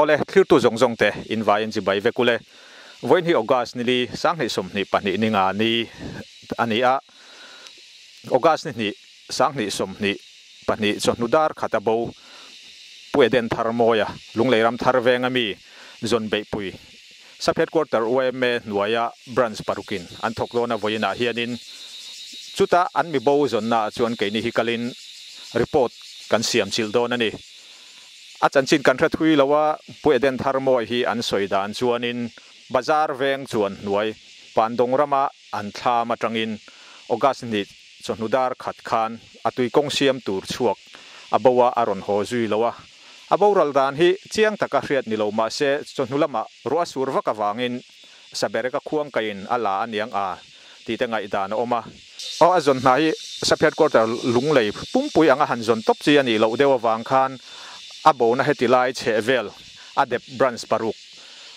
Awle, thlirtu zawng zawng te in vaiin chibai vek ule. Vawiin hi August nili sanghnih 22 ni nga ni a ni a. August ni hnih sanghnih 22 chawhnu dar khat a bo Pu Eden Thar Mawia Lunglei ram thar venga mi zawn beihpui Sub Headquarter yma hnuaia Branch parukin an thawk dawn a vawiinah hianin chuta an mi bo zawnnaah chuan keini hi kalin report kan siam chilh dawn a ni. A chanchin kan hre thui lo a, Pu Eden Thar Mawi hi an sawi dan chuanin Bazar veng chuan hnuai Pandawng rama an thlam atangin August ni chawhnu dar khat khan a tui kawng siam tur chhuak a bo a, a rawn haw zui lo a. A boral dan hi chiang taka hriat ni lo mah se chawhnu lamah ruah sur vak avangin Sabereka khuang kaiin a la a niang a tih te ngaihdan a awm a. Aw a zawn hna hi Sap Headquarter lunglei pumpui anga han zawn tawp chi a nih loh deuh avang khan a bona heti lai chheh vel a dep branch paruk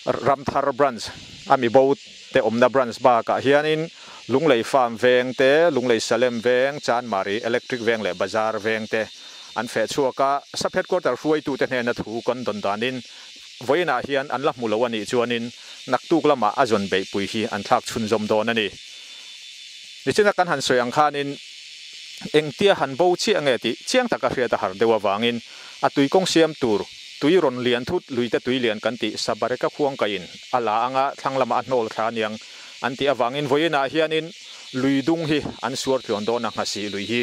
Ramthar branch a mi bo te awmna branch bakah hianin Lunglei Farm veng te, Lunglei Salem veng, Chanmari Electric veng leh Bazar veng te an feh chhuak a. Sap Headquarter hruaitute hnena thu kan dawn danin Vawiinah hian an la hmu lo a nih chuanin naktuk lamah a zawn beihpui hi an thlak chhunzawm dawn a ni. Nichina kan han sawi ang khanin engtia han bo chiah nge tih chiang taka hriat a har deuh avangin a tui kawng siam tur tui rawn lian thut luite tui lian kan tih Sabareka khuangkaiin a la anga thlang lamah a hnawl thla aniang an tih avangin vawiinah hianin lui dung hi an suar tluan dawn a nghasih lui hi.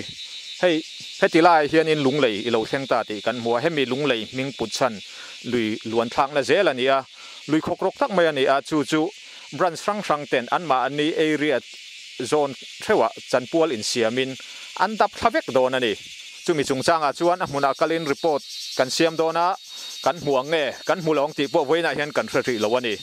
Hei heti laiah hianin lunglei i lo thleng ta tih kan hmu a, hemi lunglei hming put chhan lui luan thlakna zel a ni a, lui khawk rawk tak mai a ni a, chu chu branch hrang hrang ten anmahni area zawn theuhah chanpual insiamin an dap thla vek dawn a ni. Chumi chungchangah chuan a hmunah kalin report kan siam dawn a, kan hmu ang nge, kan hmu lo ang tih pawh vawiinah hian kan hre rih lo a ni.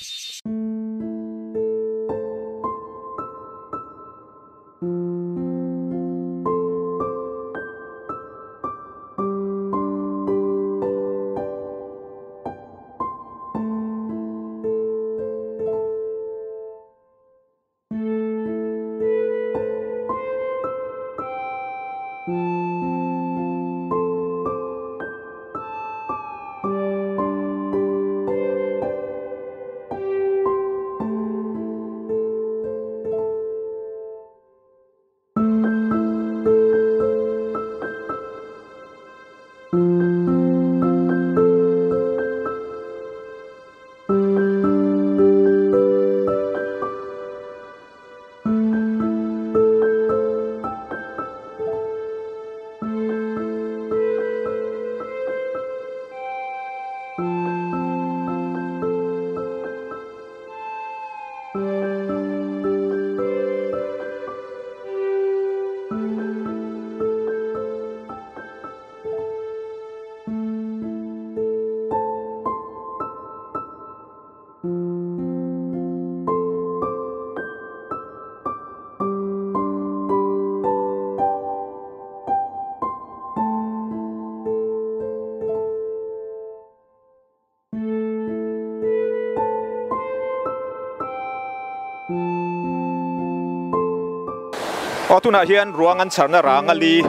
Aw tunah hian ruang an chharna rang a li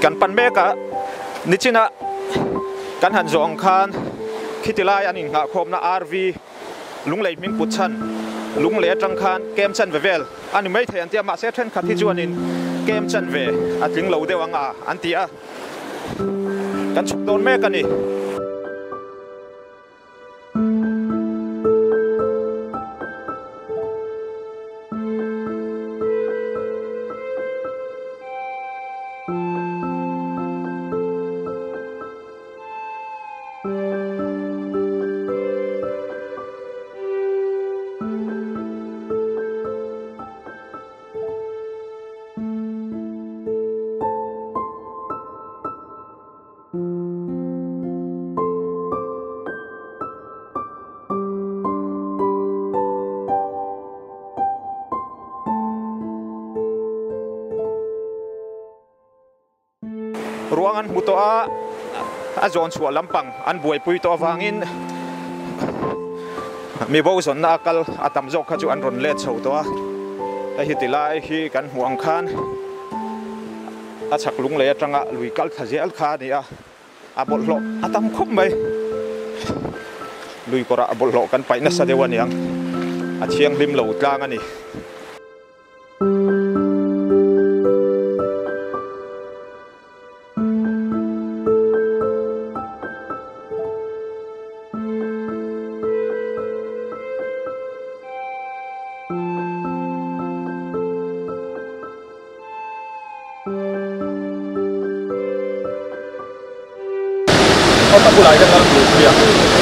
kan pan mek a, nichina kan han zawh ang khan khiti lai an innghahkhawmna RV Lunglei hming put chhan Lunglei atang khan kem chan ve vel a ni maithei an ti a, mahse thenkhat hi chuanin kem chan ve a tling lo deuh ang a an ti a. Kan chhuk dawn mek a ni. Ruang an hmu tawh a, a zawn chhuah lampang an buaipui tawh avangin mi bo zawnna a kal a tam zawk kha chu an rawn let chho tawh a, hei hi ti lai hi kan hmuh ang khan a chhak lunglei atanga lui kal thla zel kha a ni a, a bawlhhlawh a tam khawp mai. Lui kawrah bawlhhlawh kan paih nasa deuh a niang, a thianghlim lo tlang a ni. A bulah hian Lalpui a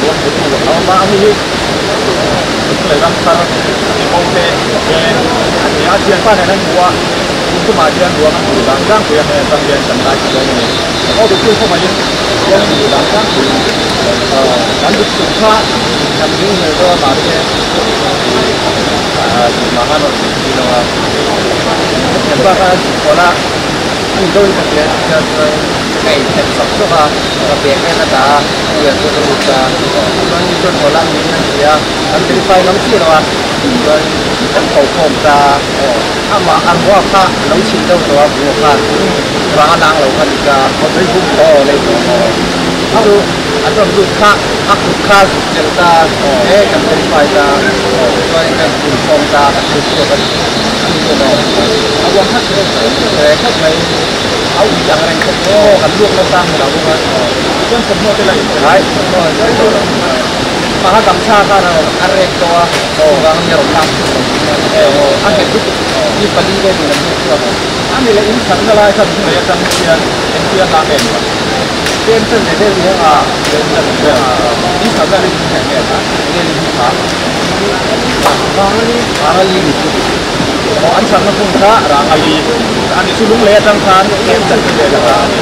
ruang hmutu a awm a, ani hi Lunglei ram thar mibo te veng a ni a, thianpa nen an hmu a, kum tumah hian ruang an hmuh dan tlangpui a, hei atang hian kan lai dawn a ni. Aw duhtu khawngaihin ruang an hmuh dan tlangpui kan duk tum kha kan ring hmel deuh a mahse tumah khan rawn ring si lo a, thianpa khan a chhukkual a. A ni deuhin ka hria tih hian chuan ka inthep sawk sawk a, ka bag en a dah a, a lian chu ka lut a, chuan mi chuan haw lam niin an ti a, kan verify ngam chiah lo a, chuan kan ko khawm ta a, amah a ruak kha a lo chhilh deuh tawh a, buh khan vang a lang lo kha ni ta, aw lei bung aw, chu an rawn lut kha a kut kha zuk chelh ta, e kan verify ta, chuan kan in khawm ta, kan lut chhuak a ni. A uang khat chu reh khawp mai, a ui ang reng khawp mai aw, kan luak nasa ang lo bawk a, chuan thawmhnaw te la in tel ai, thawmhnaw in tel tawh lo, paha gamchha khan a rek tawh a, chuvang nia rawn lak chhuak lo tih a ni aw, a nghet lutuk, mi pali vel in an lut chhuak ang. A ni leh in thatna lai khan hnung leh atang hian engtia hla nge ni ang? Tlem chan ve vel ni ang a, tlem chan ve vel, in thatna hi in heh nge a, enge ni hi kha? Rangali, Rangali ni chu. Aw an chakna hmun kha Rangali a ni chu Lunglei atang khan tlem chan te vel a ni.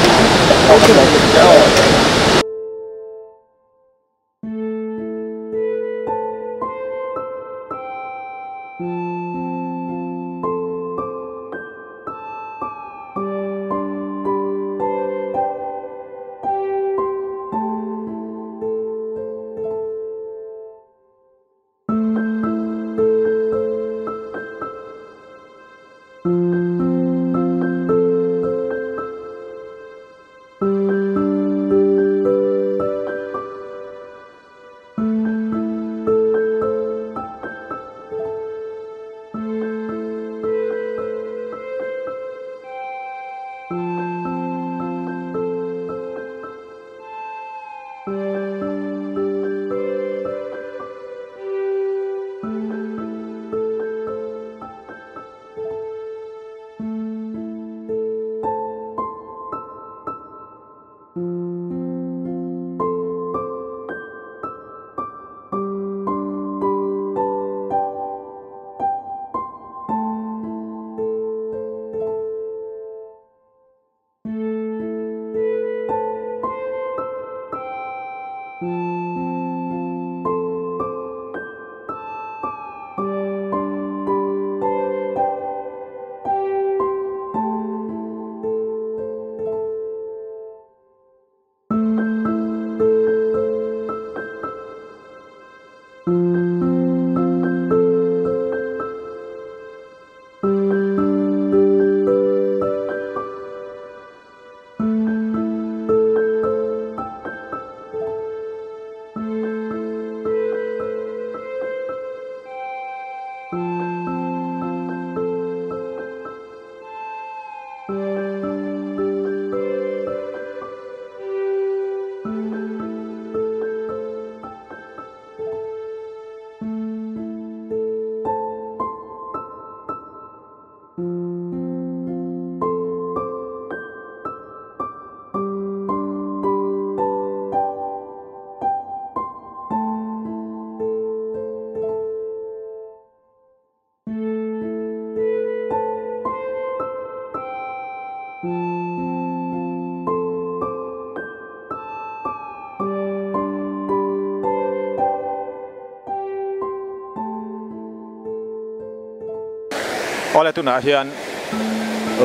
Awle tunah hian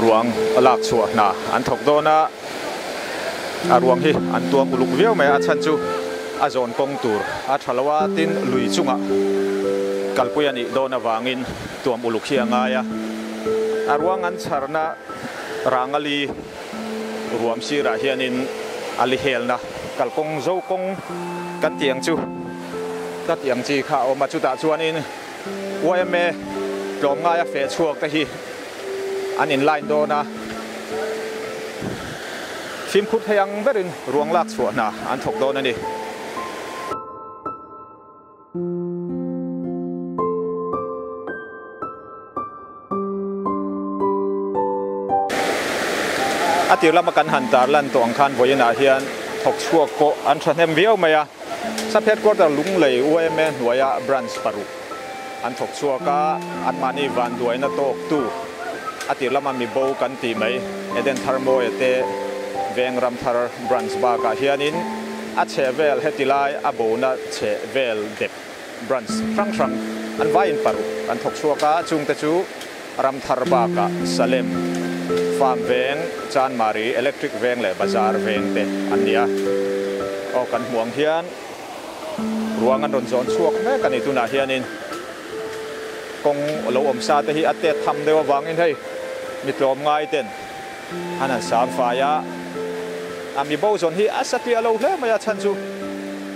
ruang lak chhuah hna an thawk dawn a, a ruang hi an tuam uluk viau mai a, a chhan chu a zawn kawng tur a tha lo a, tin lui chungah kalpui a nih dawn avangin tuam uluk hi a ngai a, a ruang an chharna Rangali ruam sirah hianin a li helna kalkawng zo kawng kan tih ang chu. ka tih ang chi kha a awm a, chutah chuanin yma tlawmngaia feh chhuak te hi an in line dawn a, fimkhur thei ang berin ruang lak chhuah hna an thawk dawn a ni. A tir lama kan han tar lan tawh ang khan vawiinah hian thawk chhuak pawh an thahnem viau mai a, Sub Headquarter Lunglei yma hnuaia branch paruk an thawk chhuak a, anmahni vanduaina tawktu a tir lama mi bo kan tih mai Eden Tharmawia te veng Ramthar branch bakah hianin a chheh vel heti lai a bona chheh vel dep Branch hrang hrang an vaiin paruk an thawk chhuak a, chungte chu Ramthar bakah Salem, Farm Veng, Chanmari, Electric Veng leh Bazar Veng te an ni a. Aw kan hmuh ang hian ruang an rawn zawn chhuak mek a ni. Tunah hianin kawng lo awm sa te hi a tet tham deuh avangin hei mi tlawm ngai ten an han sam fai a, a mi bo zawn hi a satliah lo hle mai a, chhan chu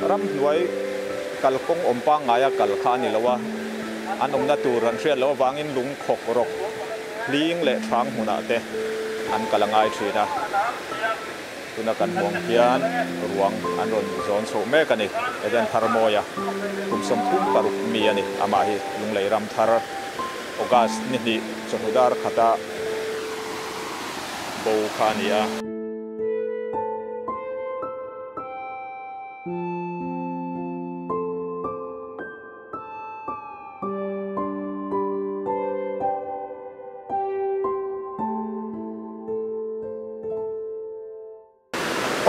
ramhnuai kalkawng awm pangngaia kal kha a ni lo a, an awmna tur an hriat loh avangin lung khawk rawk hling leh hrang hmunah te an kal a ngai thin a, tuna kan hmuh ang hian ruang an rawn zawn chhoh mek a ni, Eden Tharmawia kum 36 mi a ni, amah hi Lunglei Ramthar August ni hnih chawhnu dar khata bo kha a ni a.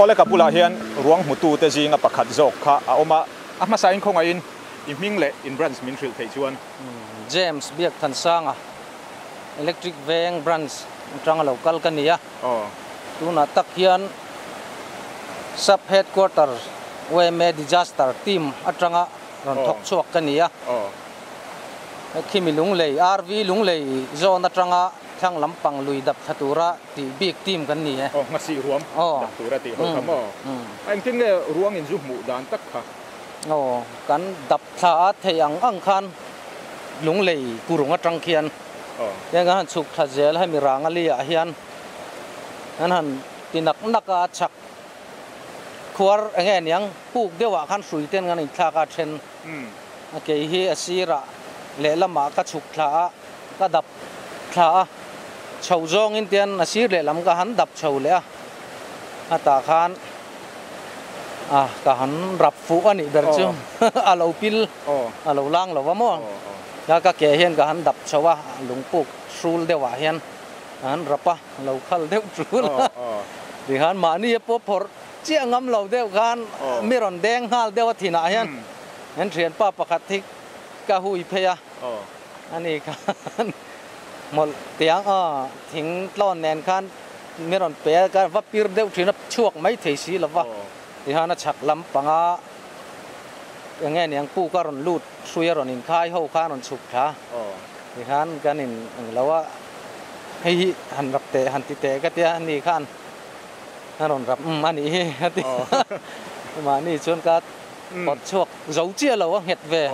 Awle ka bulah hian ruang hmutu te zinga pakhat zawk kha a awm a, a hmasa in khawngaihin i hming leh in branch min hrilh theih chuan. James Biakthansanga, Electric Veng branch atanga lo kal ka ni a, tunah tak hian Sub Headquarter yma Disaster Team atanga rawn thawk chhuak ka ni a, khimi Lunglei, RV Lunglei zawn atanga thlang lampang lui dap thla tura tih bik team kan ni e. Aw, nghasih ruam dap tura tih ho kha maw? Engtin nge ruang in zu hmuh dan tak kha? Aw, kan dap thla a theih ang ang khan Lunglei kurung atang khian hian kan han chhuk thla zel hemi Rangali ah hian kan han ti nak nak a, a chhak khuar eng nge niang puk deuh ah khan hrui ten kan inthlak a then a kei hi a sirah lehlamah ka chhuk thla a ka dap thla a chho zawngin tian a sir lehlam ka han dap chho leh a a tah khan a ka han rap fuh a nih ber chu a lo pil a lo lang lo va maw ka ka ke hian ka han dap chho a lungpuk hrul deuh ah hian ka han rap a a lo khal deuh tul a tikhan mahni a pawh phawrh chiah ngam lo deuh khan mi rawn deng nghal deuh a thinah hian an thianpa pakhat hi ka hui phei a ani khan hmawlh tiang aw thing tlawn nen khan mi rawn pe a ka va pir deuh thin a chhuak mai thei si lo va tihian a chhak lam panga eng nge niang puk a rawn lut hrui a rawn inkhai ho khan rawn chhuk thla tihian kan in eng lo a hei hi han rap teh han ti teh ka tia ani khan a rawn rap umm a nih hi a ti mahni chuan ka pawt chhuak zo chiah lo a nghet ve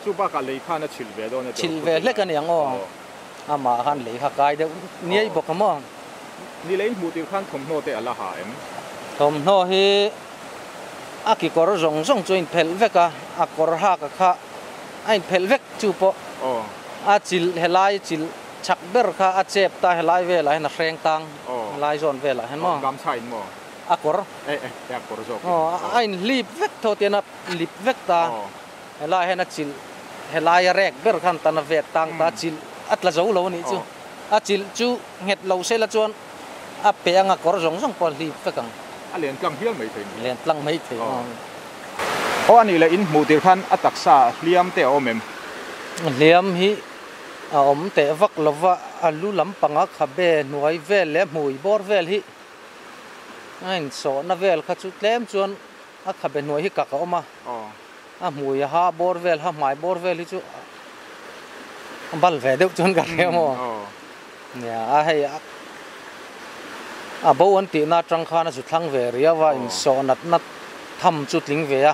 chu bakah lei khan a chhilh ve dawn a chhilh ve hlek a niang aw. Amah khan lei kha kai deuh niai bawk a maw? Ni lei hmuh tir khan thawmhnaw te a la ha em? Thawmhnaw hi a kikawr zawng zawng chu a inphelh vek a, a kawr hak a kha a inphelh vek chu pawh a chilh helai chilh chak ber kha a chep ta helai velah hian a hreng tang helai zawn velah hian maw? Gamchha in maw? A kawr. E e a kawr zawk in. Aw a inhlip vek tho tian a lip vek ta. Helai hian a chilh, helai a rek ber khan tan a vet tang ta, chilh a tla zo lo a nih chu. A chilh chu nghet lo se la chuan a pe anga kawr zawng zawng pawh a hlip vek ang. A len tlang hial mai thei ni. Len tlang mai thei ang. Aw a nih leh in hmuh tir khan a taksa hliam te a awm em? Hliam hi a awm teh vak lo va, a lu lampanga khabe hnuai vel leh hmui bawr vel hi a insawhna vel kha chu tlem chuan a khabe hnuai hi kak a awm a. A hmui a ha bawr vel, ha hmai bawr vel hi chu a bal ve deuh chuan ka hria maw? Nia, a hei a bo an tihna atang khan a zu thlang ve riau a, insawh natna tham chu tling ve a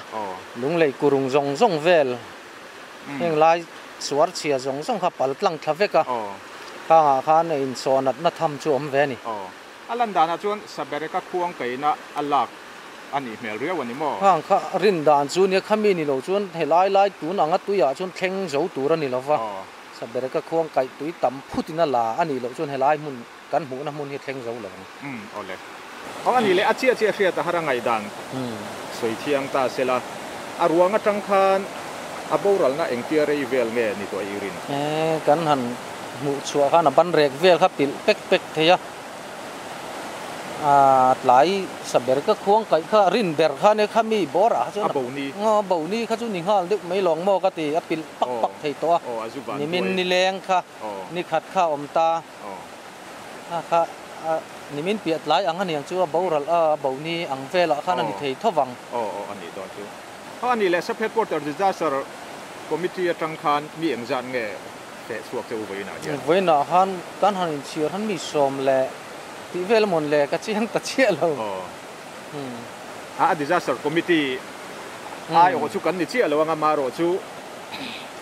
lunglei kurung zawng zawng vel heng lai suar chhia zawng zawng kha pal tlang thla vek a khangah khan insawhnatna tham chu awm ve a ni. A lan danah chuan Sabereka khuang kaina a lak a nih hmel riau a ni maw? Khang kha rin dan chu nia khami ni lo chuan helai lai tun anga tuiah chuan thleng zo tur a ni lo va, Sabereka khuang kaih tui tam phutin a la a nih loh chuan helai hmun kan hmuhna hmun hi thleng zo lo ang. Umm awle. Aw a nih leh a chiah chiah hriat a har a ngaihdan sawi thiang ta se la, a ruang atang khan a boralna engtia rei vel nge ni tawh i rin? E, kan han hmuh chhuah khan a ban rek vel kha pilh pek pek thei a, a tlai sa ber ka khuang kaih kha rin ber kha nia kha mi bawr ah kha chuan A bo ni. A bo ni kha chu ni nghal deuh mai lawng maw ka ti, a pilh pak pak thei tawh a, nimin nileng kha ni khat kha a awm ta. A kha nimin piah tlai ang aniang chu a boral a bo ni ang velah khan a ni thei tho vang. Aw aw a nih dawn chu. Aw a nih leh Sub Headquarter Disaster Committee atang khan mi engzat nge feh chhuak che u vawiinah hian? Vawiinah khan kan han inchhiar khan mi sawm leh tih vel amawn le ka chiang ta chiah lo. Aw a Disaster Committee aiawh chu kan ni chiah lo anga marawh chu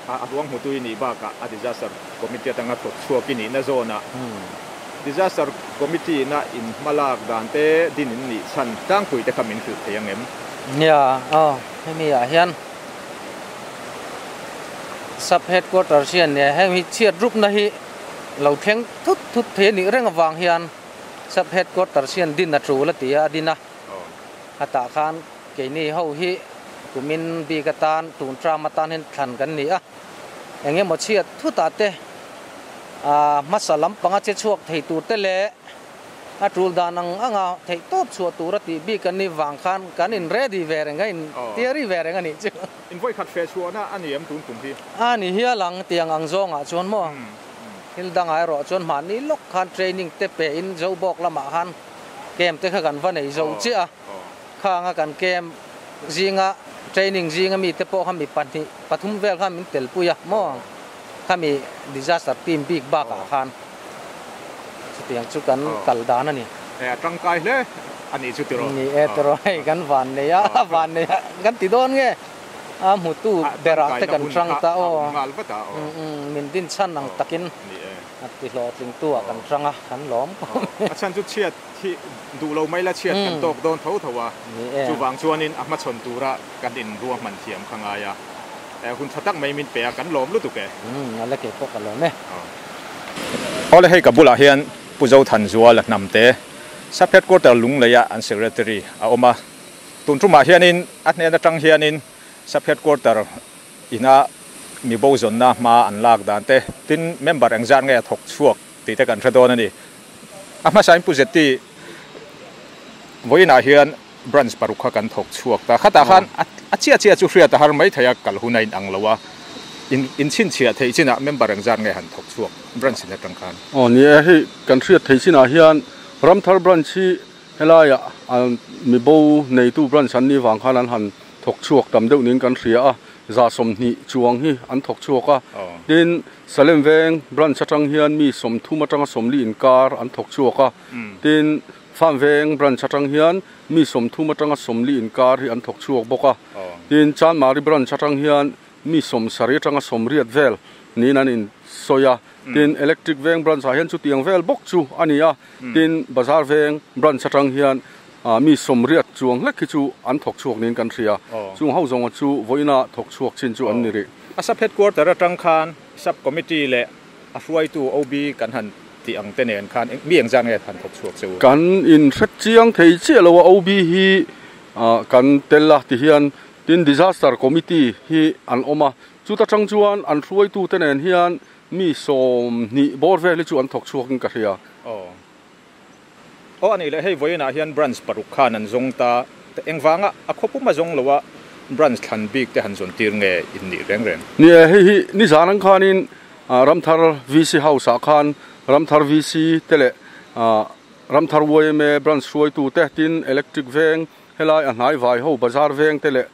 a ruang hmutu i nih bakah a Disaster Committee atanga thawk chhuak i nihna zawnah Disaster Committee na in hmalak dan te din in nih chhan tlangpui te kha min hrilh thei ang em? Nia, aw, hemi ah hian Sub Headquarters hian nia heng hi chhiat rupna hi lo thleng thut thut thei a nih reng avang hian Sub Headquarters hian din a tul a ti a, a din a. Hetah khan keini ho hi kumin bik atan tun tram atan hian thlan kan ni a, eng emaw chhiat thutah te hmasa lampanga che chhuak thei tur te leh a tul dan ang anga theih tawp chhuah tur a tih bik an nih vang khan kan in ready ve reng a, in theory ve reng a nih chu. In vawikhat feh chhuahna a ni em tun kum hi? A ni hial ang tiang ang zawngah chuan maw thil dangah erawh chuan mahni lawk khan training te pe in Zobawk lamah khan Camp te kha kan va nei zo chiah a, khanga kan camp zinga training zinga mite pawh kha mi pahnih pathum vel khan min telpui a maw khami disaster team bik bakah khan chutiang chu kan kal dan a ni. E a tangkai hle a nih chu tiraw? Ni e tiraw hei kan van nei a, van nei a kan ti dawn nge a hmutu berah te kan tang ta aw min din chhan ang takin. A ti hlawhtlingtu ah kan hrang a, kan lawm khawp mai. A chhan chu chhiat hi duh lo mai la chhiat kan tawk dawn tho tho a, chuvang chuanin a hmachhawn tura kan inruahman thiam kha ngai a, hun tha tak mai min pe a, kan lawm lutuk e. A la kei pawh ka lawm e. Awle hei ka bulah hian Pu Zothanzuala hnamte Sub Headquarter Lungleia an Secretary a awm a, tun tumah hianin a hnen atang hianin Sub Headquarter Ina mi bo zawnna hma an lak dan te, tin member engzat nge a thawk chhuak tih te kan hre dawn a ni. A hmasain Pu Zeti vawiinah hian branch paruk kha kan thawk chhuak ta. Khatah khan a chiah chiah chu hriat a har mai thei a, kal hun a inang lo a, in chhinchhiah theih chinah member engzat nge han thawk chhuak branch in atang khan. Aw ni e, hei kan hriat theih chinah hian Ramthar branch hi Helaiah mi bo neitu branch an nih vang khan an han thawk chhuak tam deuh niin kan hria a, 20 chuang hi an thawk chhuak a. Tin, Salem Veng branch atang hian mi 30 atanga 40 inkar an thawk chhuak a. Tin, Farm Veng branch atang hian mi 30 atanga 40 inkar hi an thawk chhuak bawk a. Tin, Chanmari branch atang hian mi 70 atanga 80 vel niin an insawi a. Tin, Electric Veng branch ah hian chutiang vel bawk chu a ni a. Tin, Bazar Veng branch atang hian mi 80 chuang hlek hi chu an thawk chhuak niin kan hria. Chung ho zawnga chu vawiina thawk chhuak chin chu an ni rih. A sub headquarter atang khan sub committee leh a hruaitu OB kan han tih ang te nen khan mi engzat nge han thawk chhuak che u? Kan inhre chiang thei chiah lo a, OB hi kan tel a ti hian tin disaster committee hi an awm a, chuta tang chuan an hruaitu te nen hian Mi 20 bawr vel hi chu an thawk chhuak in ka hria. Aw. Aw a nih leh hei vawiinah hian branch paruk khan an zawng ta. Engvanga a khaw pum a zawng lo a branch thlan bik te han zawn tir nge in nih reng reng? Ni e, hei hi nizan ang khanin Ramthar VC House ah khan Ramthar VC te leh Ramthar yma branch hruaitu te tin Electric Veng helai a hnai vai ho Bazar Veng te leh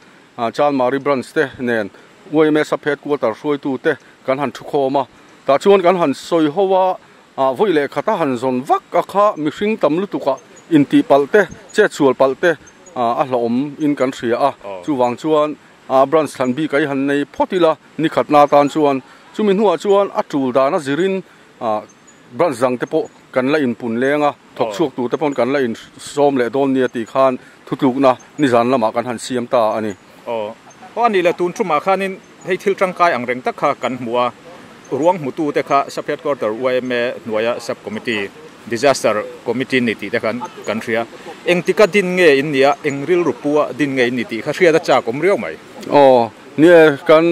Chalmari branch te nen yma sub headquarter hruaitu te Kan han thu khawm a, tah chuan kan han sawi ho a, ah vawi leh khata han zawn vak a kha mihring tam lutuk ah intih palh te, chet sual palh te a hlauhawm in kan hria a, chuvang chuan branch thlan bik a i han nei phawt ila ni khatna atan chuan chumi hnuah chuan a tul dan a zirin branch dang te pawh kan la inpun leng a, thawk chhuak tur te pawn kan la insawm leh dawn nia tih khan thutlukna nizan lamah kan han siam ta a ni. Aw. Aw a nih le, tun tumah khanin hei thil tangkai ang reng tak kha kan hmu a, ruang hmutute kha Sub Headquarter yma hnuaia Sub Committee, Disaster Committee ni tih te khan kan hria. Engtika din nge in nia, eng rilru pua din nge in ni tih kha hriat a chak awm riau mai. Aw, ni e, kan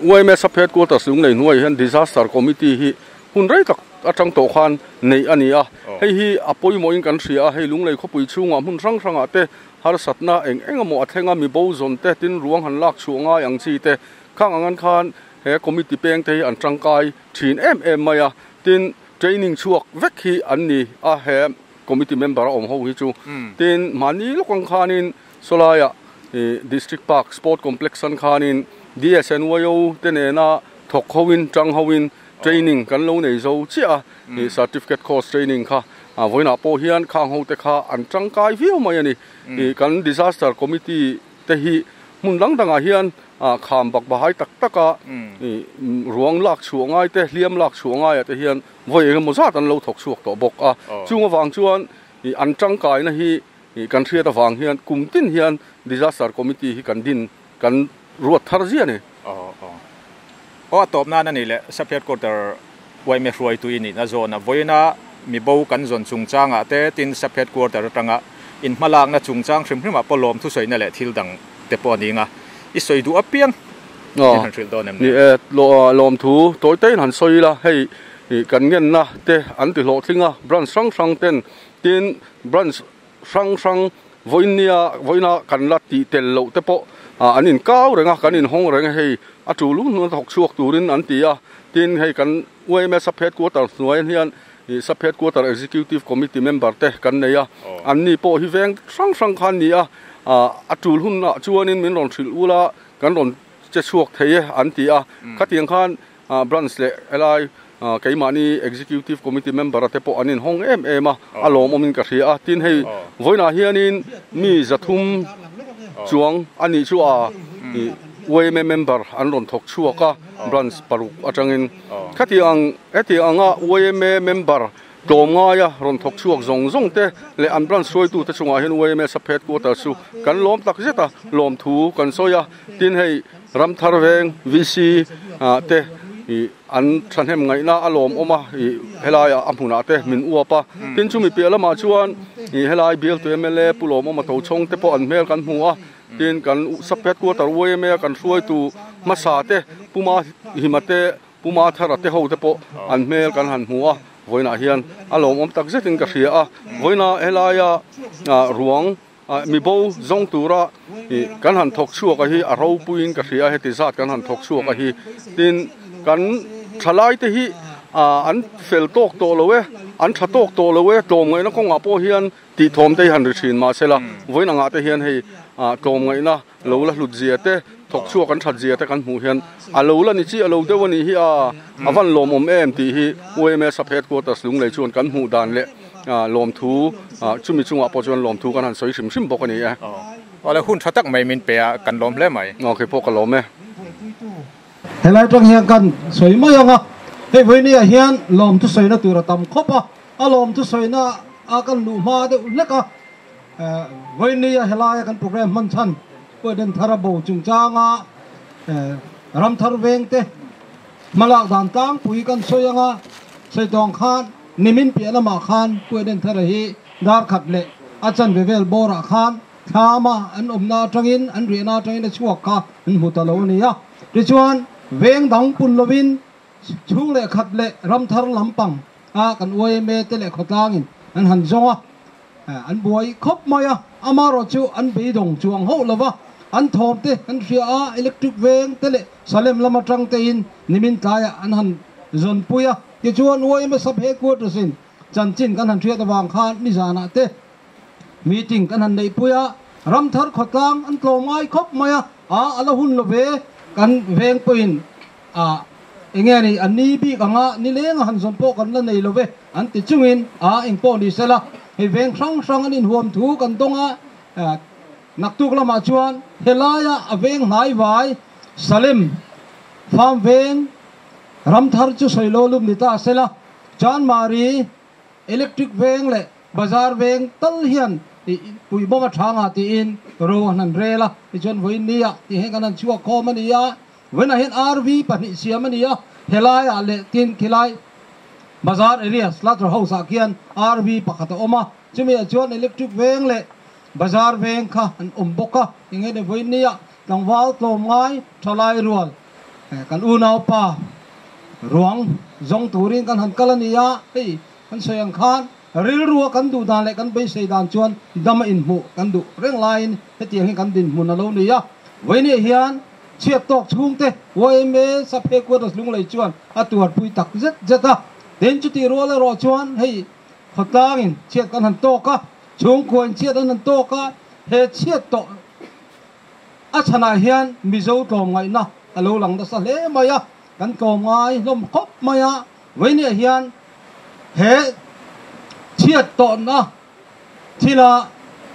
yma Sub Headquarters lunglei hnuaiah hian Disaster Committee hi hun rei tak atang tawh khan neih a ni a, hei hi a pawimawhin kan hria a, hei lunglei khawpui chhungah hmun hrang hrangah te harsatna eng eng emaw a thleng a, mi bo zawn te tin ruang han lak chhuah ngai ang chi te khang ang an khan he committee peng te hi an tangkai thin em em mai a, tin training chhuak vek hi an ni a he committee member a awm ho hi chu, tin mahni lawk ang khanin sawlaiah District Park Sport Complex an khanin DSNYO te nena thawk hoin tang hoin Training kan lo nei zo chiah a, ih certificate course training kha vawiinah pawh hian khang ho te kha an tangkai viau mai a ni. Ih kan disaster committee te hi hmun dang dangah hian kham bak bahai tak tak a, ih ruang lak chhuah ngai te, hliam lak chhuah ngaiah te hian vawi eng emaw zat an lo thawk chhuak tawh bawk a. Chung avang chuan ih an tangkaina hi ih kan hriat avang hian kum tin hian disaster committee hi kan din kan ruat thar ziah a ni. Aw a tawp nan a ni leh Sub Headquarter yma hruaitu i nihna zawn a vawiina mi bo kan zawn chungchangah te tin Sub Headquarter atanga in hmalakna chungchang hrim hrimah pawh lawm thusawiina leh thil dang te pawh a ni anga i sawi duh apiang in han hrilh dawn em ni? Ni e, lawmthu tawi tawiin han sawi ila hei kan ngenna te an ti hlawhtling a branch hrang hrang ten tin branch hrang hrang vawinia vawiina kan la tih tel loh te pawh an inkau reng a, kan inhawng reng a hei a tul hun hun a thawk chhuak turin an ti a, tin hei kan yma sub headquarter hnuaiah hian ih sub headquarter executive committee member te kan nei a, an ni pawh hi veng hrang hrang kha an ni a, a tul hunah chuanin min rawn hrilh ula kan rawn che chhuak thei e an ti a, khatiang khan Branch leh helai keimahni Executive Committee member a te pawh an inhawng em em a, a lawmawmin ka hria a. Tin hei vawiinah hianin mi zathum chuang a nih chu a yma member an rawn thawk chhuak a branch paruk atangin. Khatiang hetiang anga yma member tlawmngaia rawn thawk chhuak zawng zawng te leh an branch hruaitute chungah hian yma sub headquarters chu kan lawm tak zet a, lawmthu kan sawi a. Tin hei Ramthar veng VC te ih an thahnem ngaihna a lawmawm a ih helaiah a hmunah te min uap a. Tin chumi piah lamah chuan ih helai bialtu mla Pu Lawmawma Tochhawng te pawh an hmel kan hmu a. Tin kan sub headquarter yma kan hruaitu hmasa te Puma Hima te Puma Thara te ho te pawh an hmel kan han hmu a. Vawiinah hian a lawmawm tak zetin ka hria a. Vawiinah helaia ruang Mi bo zawng tura ih kan han thawk chhuak a hi a ropuiin ka hria a, heti zat kan han thawk chhuak a hi. Tin, kan thalai te hi ah an fel tawk tawh lo e, an tha tawk tawh lo e, tlawmngaihna kawngah pawh hian tih thawm te hi han ri thin mahsela, vawiin angah te hian hei ah tlawmngaihna lo la hlut zia te, thawk chhuak an that zia te kan hmuh hian a lo la ni chiah lo deuh a nih hi a, a van lawmawm em tih hi yma sub headquarters Lunglei chuan kan hmuh dan leh lawmthu chumi chungah pawh chuan lawmthu kan han sawi hrim hrim bawk a ni e. Awle hun tha tak mai min pe a, kan lawm hle mai. Aw kei pawh ka lawm e. Helai tang hian kan sawi mai ang a, hei vawinia hian lawmthu sawina tur a tam khawp a, a lawmthu sawina a kan luh hma deuh hlek a, Vawinia helaia kan program hman chhan Puaden Thara bo chungchanga Ramthar vengte hmalak dan tlangpui kan sawi anga sawi tawng khan nimin piah lamah khan Puaden Thara hi dar khat leh a chanve vel bawrah khan thlama an awmna atangin an riahna atangin a chhuak kha an hmu ta lo a ni a. Tichuan veng dang pun lovin chhung leh khat leh Ramthar lampang a kan yma te leh khawtlangin an han zawng a. An buai khawp mai a, amaherawh chu an beidawng chuang hauh lo va, an thawm te an hria a, electric veng te leh Salem lam atang tein nimin tlaiah an han zawnpui a, tichuan yma sub headquarters in chanchin kan han hriat avang khan nizanah te meeting kan han neihpui a, Ramthar khawtlang an tlawm ngai khawp mai a, a a la hun lo ve, kan veng pawhin a enge ni an ni bik anga nileng a han zawn pawh kan la nei lo ve an ti chungin a engpawh ni sela hei veng hrang hrang an inhuam thu kan dawng a. Naktuk lamah chuan helaia a veng hnai vai Salem farm veng Ramthar chu sawi lo lum ni ta sela, Chanmari Electric veng leh Bazar veng tal hian puihbawm a tha nga tiin ro an han rel a, tichuan vawiin nia tih hi kan han chhuak khawm a ni a, vawiinah hian RV pahnih siam a ni a, helaiah leh tin khilai Bazar area Slaughter House ah khian RV pakhat a awm a, chumiah chuan Electric veng leh Bazar veng kha an awm bawk a, enge ni vawiin nia tlangval tlawmngai thalai rual kan unaupa ruang zawng turin kan han kal a ni a, hei kan sawi ang khan rilrua kan duh dan leh kan beisei dan chuan dam a inhmuh kan duh reng laiin hetiang hi kan dinhmun a lo ni a, vawiin hian chhiat tawk chhungte YMA Sub Headquarters Lunglei chuan a tuarpui tak zet zet a, tin chutih rual erawh chuan hei khawtlangin chhiat kan han tawk a, chhungkhuain chhiat an han tawk a, he chhiat tawh A chhanah hian Mizo tlawmngaihna a lo lang nasa hle mai a, kan tlawmngai hlawm khawp mai a, vawinia hian he chhiat tawhna thila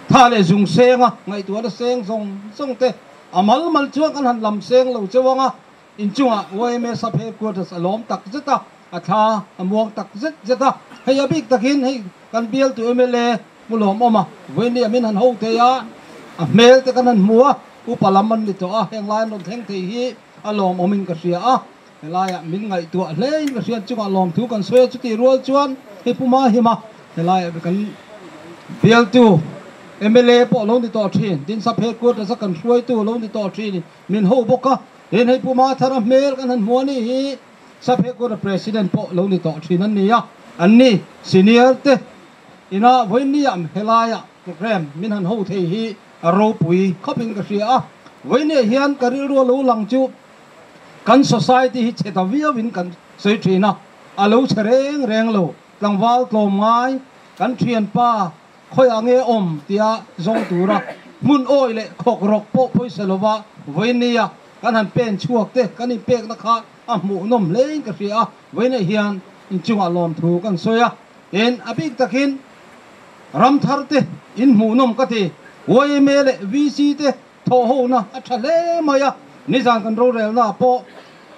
tha leh zung senga ngaihtuahna seng zawng zawng te a mal mal chuan kan han lam seng lo cheu ang a, inchungah YMA Sub Headquarters a lawm tak zet a, a thla a muang tak zet zet a, hei a bik takin hei kan bialtu mla Hmu lawm awm a, vawinia min han ho thei a, a hmel te kan han hmu a, upa lam an ni tawh a, heng lai an rawn thleng thei hi a lawm awmin ka hria a, helaiah min ngaihtuah hlein ka hriat chungah lawmthu kan sawi a, chutih rual chuan hei Pu Mahima helaiah kan bialtu mla pawh lo ni tawh thin, tin sub headquarters a kan hruaitu lo ni tawh thin min ho bawk a, tin hei Pu Mathara hmel kan han hmu a nih hi sub headquarters president pawh lo ni tawh thin an ni a, an ni senior te Ina vawinia helaia program min han ho thei hi a ropui khawpin ka hria a. Vawinia hian ka rilru a lo lang chu kan society hi chhe ta viauin kan sawi thin a, a lo chhe reng reng lo. Tlangval tlawmngai kan thianpa khawiah nge awm tia zawng tura hmun awi leh khawk rawk pawh pawisa lova vawinia kan han pen chhuak te kan inpekna kha a hmuhnawm hlein ka hria a. Vawinia hian inchungah lawmthu kan sawi a. Tin, a bik takin ramthar te in hmuhnawm ka ti. YMA leh VC te thawhhona a tha hle mai a, nizan kan rorelna pawh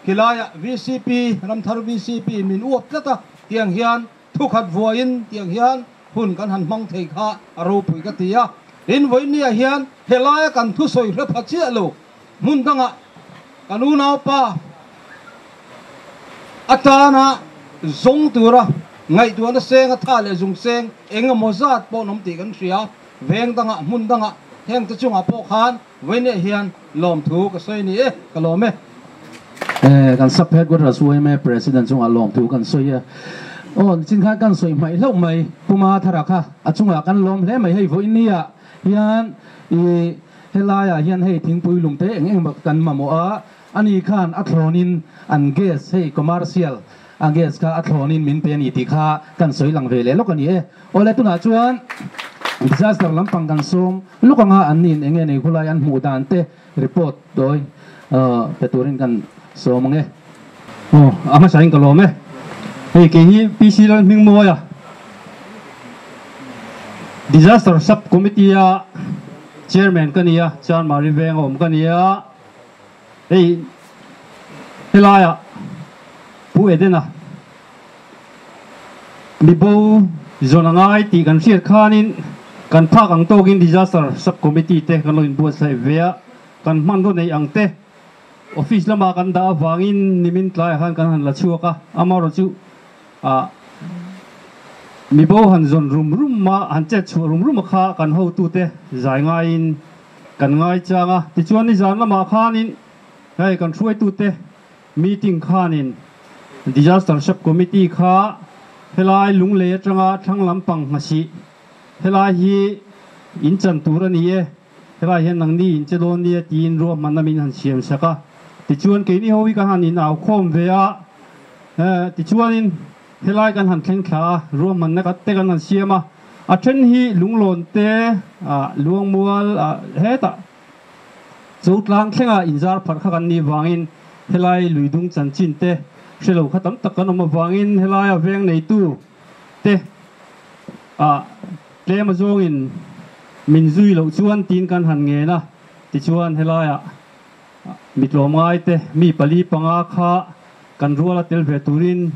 khilaiah VCP, ramthar VCP min uap tlat a, tiang hian thukhat vuaiin tiang hian hun kan han hmang thei kha a ropui ka ti a. Tin, vawinia hian helaia kan thusawi hre pha chiah lo hmun dangah kan unaupa atana zawng tura ngaihtuahna seng a tha leh zung seng eng emaw zat pawh an awm tih kan hria. Veng dangah, hmun dangah hengte chungah pawh khan vawiinah hian lawmthu ka sawi ni e, ka lawm e. Kan Sub Headquarters yma President chungah lawmthu kan sawi e. Aw, nichin khan kan sawi hmaih hlauh mai, Pu Mathara kha a chungah kan lawm hle mai. Hei vawiinniah hian i Helaiah hian hei thingpui lum te eng eng kan mamawh a, ani khan a thlawnin an gas hei commercial a gas kha a thlawnin min pe a ni tih kha kan sawi lang ve leh lawk a ni e. Awle tunah chuan disaster lampang kan sawm lawk anga an niin eng nge nei khulai an hmuh dan te report dawi pe turin kan sawm ang e. Aw a hmasa in ka lawm e. Hei kei hi PC Lalhmingmawia Disaster Sub Committee a Chairman ka ni a, Chanmari veng a awm ka ni a. Hei helaiah Pu Edena mibo zawn a ngai tih kan hriat khanin kan phak ang tawkin Disaster Sub Committee te kan lo inbuatsaih ve a, kan hmanraw neih ang te Office lamah kan dah avangin nimin tlaiah khan kan han la chhuak a, amaherawh chu ah mibo han zawn rum rum a, han chet chhuah rum rum a kha kan hotute zai ngaiin kan ngaichang a. Tichuan nizan lamah khanin hei kan hruaitute meeting khanin Disaster Sub Committee kha helai Lunglei atanga thlang lampang nghasih helai hi in chan tur a ni e. Helai hian nangni in che dawn nia tiin ruahmanna min han siam sak a, tichuan keini ho hi kan han in au khawm ve a, tichuanin helai kan han thleng thla a, ruahmanna ka te kan han siam a, a then hi lunglawn te luangmual hetah chotlang thlenga inzar pharh kha kan nih vangin helai luidung chanchin te hrelo kha tam tak kan awm avangin helaia veng neitu te tlem azawngin. Min zui loh chuan tiin kan han ngen a, tichuan helaiah mi tlawmngai te mi pali panga kha kan ruala tel ve turin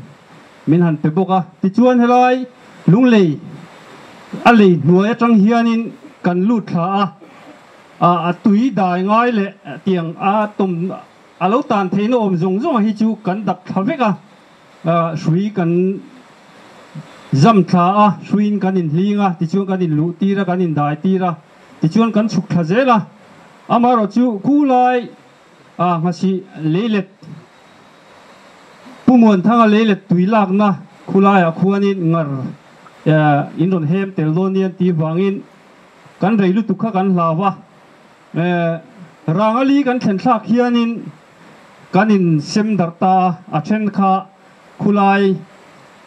min han pe bawk a. Tichuan helai lunglei a lei hnuai atang hianin kan lut thla a, a tui dai ngai leh tiang a tawm a lo tan theihna awm zawng zawng hi chu kan dap thla vek a. Hrui kan zam thla a, hruiin kan inhling a, tichuan kan inluh tir a, kan indai tir a, tichuan kan chhuk thla zel a. Amaherawhchu khulai nghasih leilet, Pu Muanthanga leilet tui lakna khulaiah khuanin ngar in rawn hem tel dawn nia tih vangin kan rei lutuk kha kan hlau a. Rangali kan thlen thlak hianin kan in sem darh ta a, a then kha khulai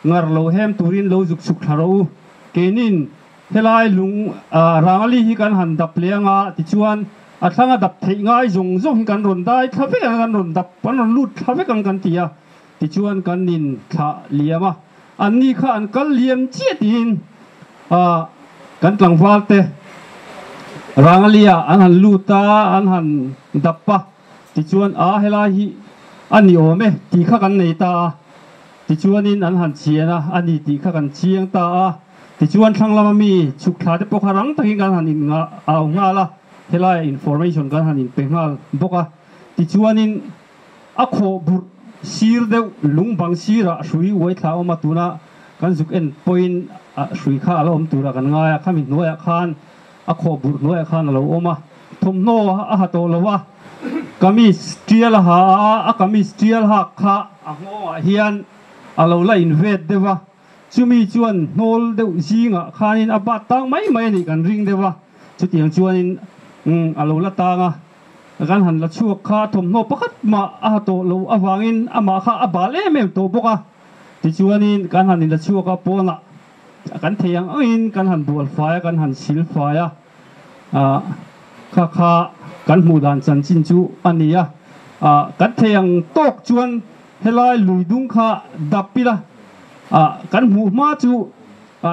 ngar lo hem turin lo zuk chhuk thla rawh u. Keinin helai lung Rangali hi kan han dap leh anga tichuan a thlanga dap theih ngai zawng zawng hi kan rawn dai thla vek ang, kan rawn dap, kan rawn lut thla vek ang kan ti a, tichuan kan in thlah liam a, anni kha an kal liam chiah tiin kan tlangval te Rangalia an han lut a, an han dap a. Tichuan, A, helai hi a ni awm e tih kha kan nei ta a. Tichuanin an han chian a, a ni tih kha kan chiang ta a. Tichuan thlang lama mi chhuk thla te pawh kha rang takin kan han in au nghal a, helaiah information kan han inpe nghal bawk a. Tichuanin a khawh burh sir deuh lung bang sirah hrui uai thla awm a, tuna kan zuk en pawhin hrui kha a la awm turah kan ngai a, khami hnuaiah khan A khawh burh hnuaiah khan a lo awm a, thawmhnaw a ha tawh lo a, kamis tial a ha a, a kamis tial hak kha a nghawngah hian a lo la invet deuh a, chumi chuan hnawl deuh zingah khanin a bat tang mai mai a nih kan ring deuh a, chutiang chuanin a lo la tang a, kan han la chhuak kha thawmhnaw pakhat mah a ha tawh lo avangin amah kha a bal em em tawh bawk a, tichuanin kan han inla chhuak a pawnah. Kan thei ang angin kan han bual fai a, kan han sil fai a, kha kha kan hmuh dan chanchin chu a ni a. Kan thei ang tawk chuan helai lui dung kha dap ila, kan hmuh hma chu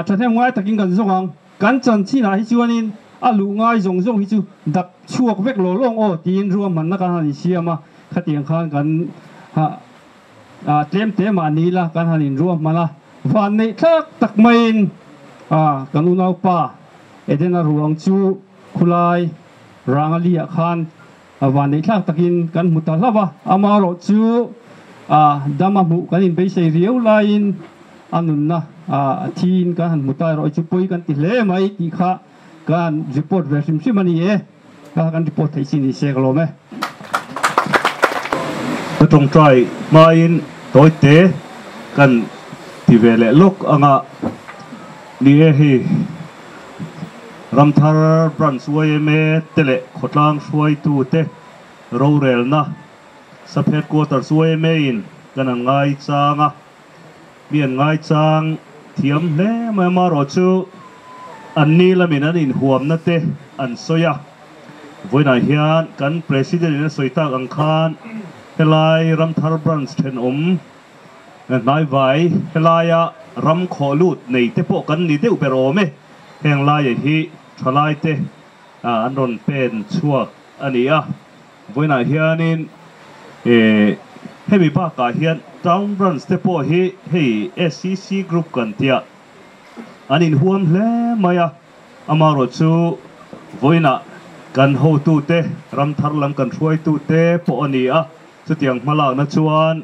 thahnem ngai takin kan zawng ang. Kan chanchinah hi chuanin a luh ngai zawng zawng hi chu dap chhuak vek law lawng aw tiin ruahmanna kan han insiam a, khatiang khan kan Tlem te mah ni ila kan han inruahman a, van neih thlak tak maiin kan unaupa Edena ruang chu khulai Rangaliah khan van neih thlak takin kan hmu ta hlauh a, amaherawh chu dam a hmuh kan inbeisei riau laiin a nunna a thiin kan han hmu ta erawh chu pawi kan ti hle mai tih kha kan report ve hrim hrim a ni e. Ka kan report theih chi ni se ka lawm e. Ka tawngtai hmain tawite kan ti ve leh lawk anga ni e hei Ramthar Branch yma te leh khawtlang hruaitu te rorelna Sub Headquarters yma in kan an ngaichang a. Mi an ngaichang thiam hle mai amaherawh chu an ni lamin an inhuamna te an sawi a. Vawiinah hian kan President in a sawi tak ang khan helai Ramthar Branch thenawm hnaivai helaia ram khawh lut nei te pawh kan ni deuh ber awm e. Heng laia hi thalai te an rawn pen chhuak a ni a. Vawiinah hianin hemi bakah hian Town Branch te pawh hi hei SCC Group kan tia an inhuam hle mai a, amaherawh chu vawiinah kan hotute ram thar lam kan hruaitute pawh a ni a, chutiang hmalakna chuan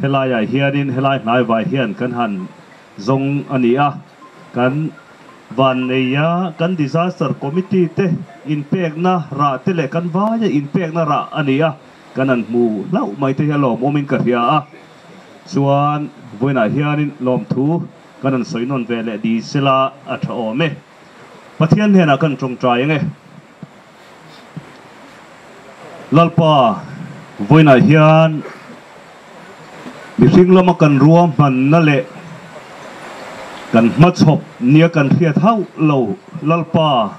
helaiah hianin helai hnaivai hian kan han zawng a ni a, kan vanneia kan disaster committee te inpekna rah te leh kan vaia inpekna rah a ni a, kan han hmu hlauh mai te hi a lawmawmin ka hria a, chuan vawiinah hianin lawmthu kan han sawi nawn ve leh di sela a tha awm e. Pathian hnenah kan tawngtai ang e. Lalpa, vawiinah hian mihring lama kan ruahmanna leh kan hmachhawp nia kan hriat hauh lo Lalpa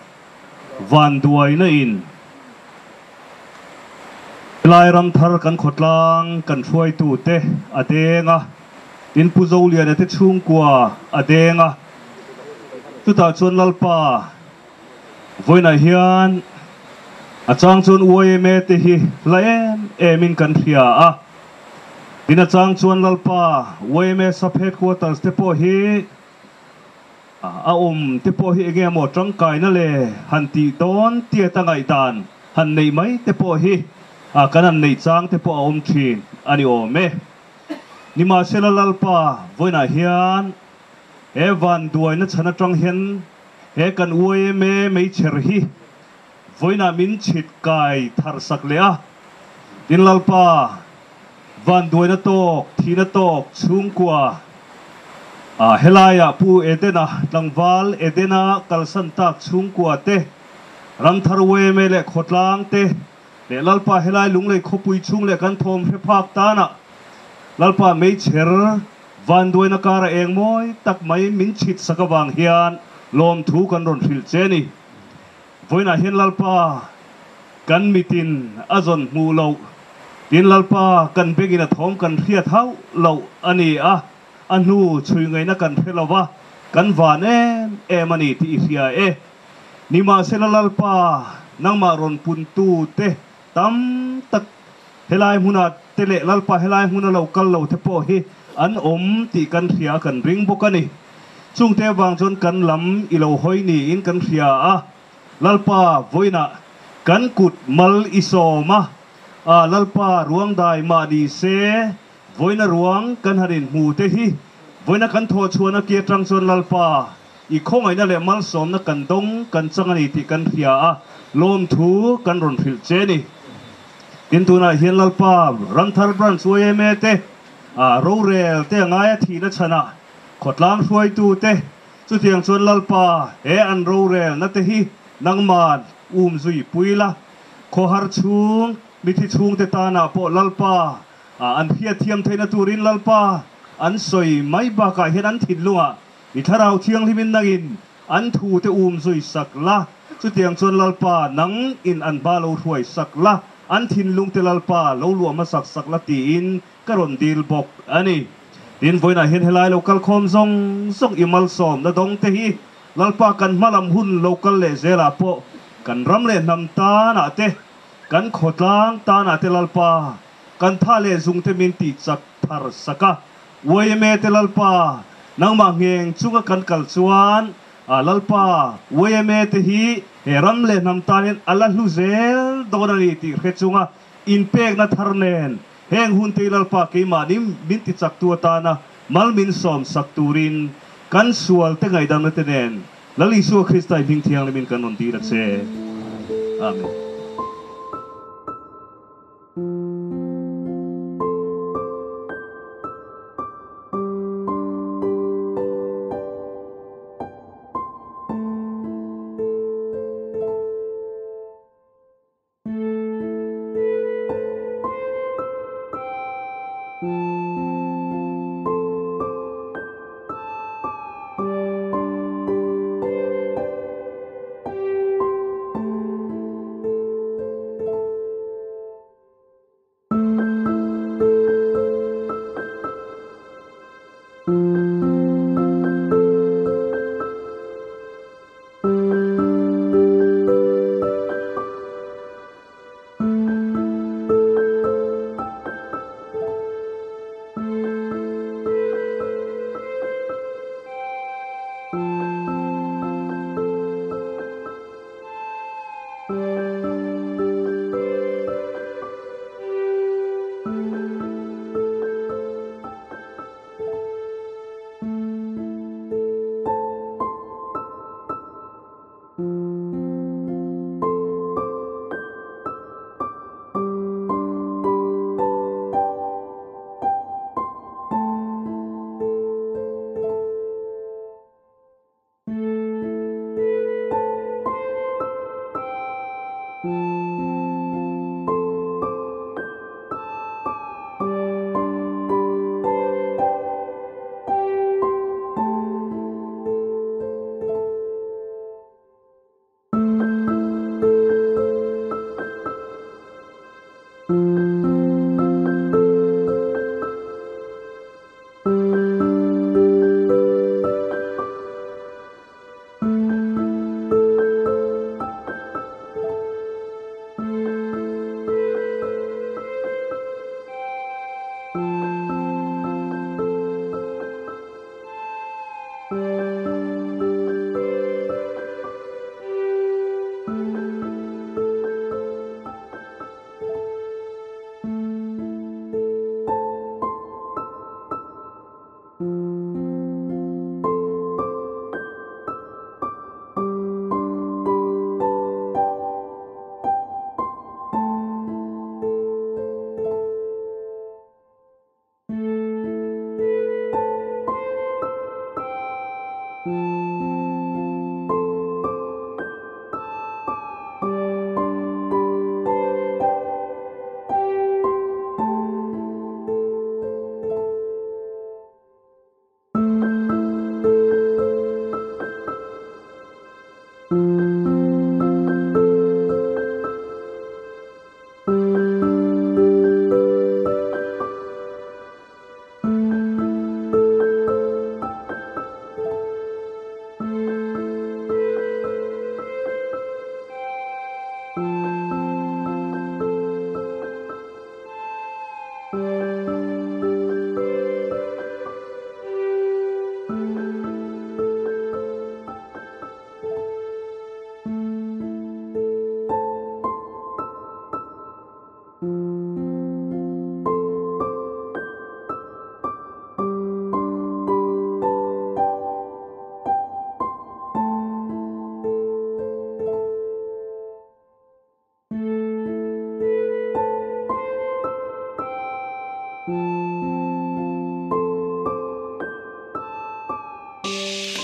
vanduaina in helai ram thar kan khawtlang kan hruaitute a deng a, tin Pu Zoliana te chhungkua a deng a, chutah chuan Lalpa. Vawiinah hian a chang chuan YMA te hi hla em em in kan hria a, tin a chang chuan Lalpa YMA Sub Headquarters te pawh hi a awm te pawh hi enge maw tangkaina le han tih dawn tiat a ngaihdan han neih mai te pawh hi kan han neih chang te pawh a awm thin a ni awm e. Nimahsela Lalpa vawiinah hian he vanduaina chhan atang hian He kan YMA meichher hi vawiinah min chhit kai thar sak leh a, tin Lalpa vanduaina tawk, thihna tawk chhungkua ah helaiah Pu Edena tlangval Edena kalsan tak chhungkua te, Ramthar YMA leh khawtlang te leh Lalpa helai Lunglei khawpui chhung leh kan thawm hre phak tanah Lalpa meichher Vanduaina kara eng mawi tak mai min chhit sak avang hian lawmthu kan rawn hrilh che ni. Vawiinah hian Lalpa kan mitin a zawn hmuh loh, tin Lalpa kan bengin a thawm kan hriat hauh loh a ni a, a hnu chhui ngaihna kan hre lo va, kan van em em a ni tih i hria e. Nimahsela Lalpa nangmah rawn puntu te tam tak Helai hmuna te leh Lalpa helai hmuna lo kal lo te pawh hi an awm tih kan hria a, kan ring bawk a ni. Chungte avang chuan kan lam i lo hawi niin kan hria a, Lalpa vawiinah kan kut mal i sawm a, a Lalpa ruang dai mah ni se vawiina ruang kan han inhmu te hi vawiina kan thawh chhuahna ki atang chuan Lalpa i khawngaihna leh malsawmna kan dawng kan chang a ni tih kan hria a, lawmthu kan rawn hrilh che ni. Tin tunah hian Lalpa Ramthar Branch YMA te rorel te a ngai a thihna chhanah khawtlang hruaitu te chutiang chuan Lalpa he an rorelna te hi nangman um zui pui la, khawhar chhung mithi chhungte tanah pawh Lalpa an hriatthiam theihna turin Lalpa an sawi mai bakah hian an thinlungah i thlarau thianghlimin nangin An thu te um zui sak la, chutiang chuan Lalpa nang in an hma lo hruai sak la, an thinlung te Lalpa lo luah hmasak sak la tiin ka rawn dil bawk a ni. Tin, vawiinah hian helai lo kal khawm zawng zawng i malsawm na dawng te hi Lalpa kan hma lam hun lo kal leh zelah pawh kan ram leh hnam tanah te, kan khawtlang tanah te Lalpa kan tha leh zung te min tih chak thar sak a. YMA te Lalpa, nangmah ngheng chunga kan kal chuan Lalpa, YMA te hi he ram leh hnam tanin a la hlu zel dawn a ni tih hre chunga inpekna thar nen heng hun te hi Lalpa keimahni min ti chaktu atana mal min sawm sak turin kan sual te ngaihdamna te nen Lal Isua Krista i hming thianghlimin kan rawn dil a che. Amen. Aw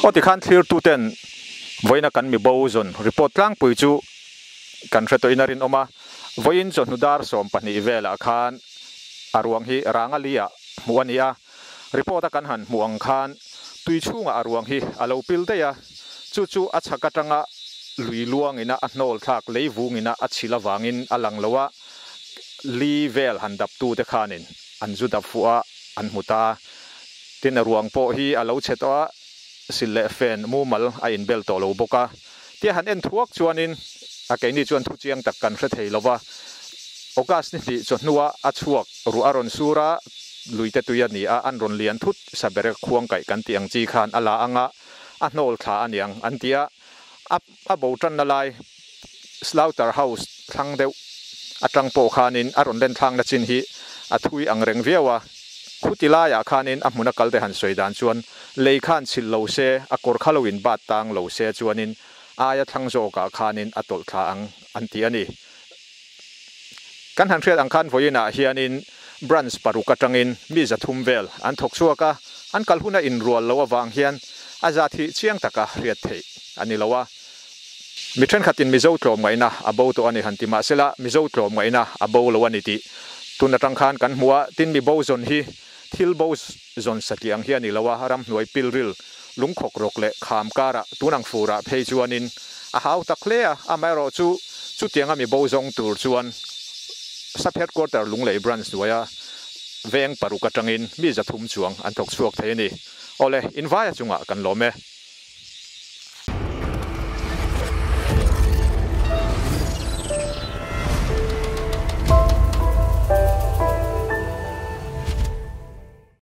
tikhan thlir tu ten vawiina kan mi bo zawn report tlangpui chu kan hre tawhin a rinawm a, vawiin chawhnu dar 12 velah khan a ruang hi Rangali ah hmuh a ni a, report a kan han hmuh ang khan tui chhungah a ruang hi a lo pil daih a, chu chu a chhak atanga lui luangina a hnawl thlak lei vungina a chhil avangin a lang lo a, li vel han dap tu te khanin an zu dap fuh a an hmu ta. Tin a ruang pawh hi a lo chhe tawh a, sil leh fen mumal a inbel tawh lo bawk a. Tia han en thuak chuanin a keini chuan thu chiang tak kan hre thei lo va. August ni hnih chawhnua a chhuak ruah a rawn sur a, luite tui a ni a, an rawn lian thut saberek khuang kaih kan tih ang chi khan a la ang a, a hnawl thla a niang an ti a. A a bo tanna lai Slaughter House thlang deuh atang pawh khanin a rawn len thlangna chin hi a thui ang reng viau a. Khuti laiah khanin a hmuna kalte han sawi dan chuan lei khan chhilh lo se, a kawr kha lo in bat tang lo se chuanin aia thlang zawkah khanin a tawlh thla ang an ti a ni. Kan han hriat ang khan vawiinah hianin branch paruk atangin mi 300 vel an thawk chhuak a, an kal huna inrual loh avang hian a zat hi chiang taka hriat theih a ni lo a. Mi thenkhatin Mizo tlawmngaihna a bo tawh a ni han ti mahsela Mizo tlawmngaihna a bo lo a ni tih tun atang khan kan hmu a, tin mi bo zawn hi thil bo zawn satliah ang hi a ni lo a, ramhnuai pilril lungkhawk rawk leh kham karah tun ang furah phei chuanin a hau tak hle a, amaherawh chu chutianga mi bo zawng tur chuan Sub Headquarter Lunglei Branch hnuaia veng paruk atangin mi 300 chuang an thawk chhuak thei a ni. Awle, invaia chungah kan lawm e.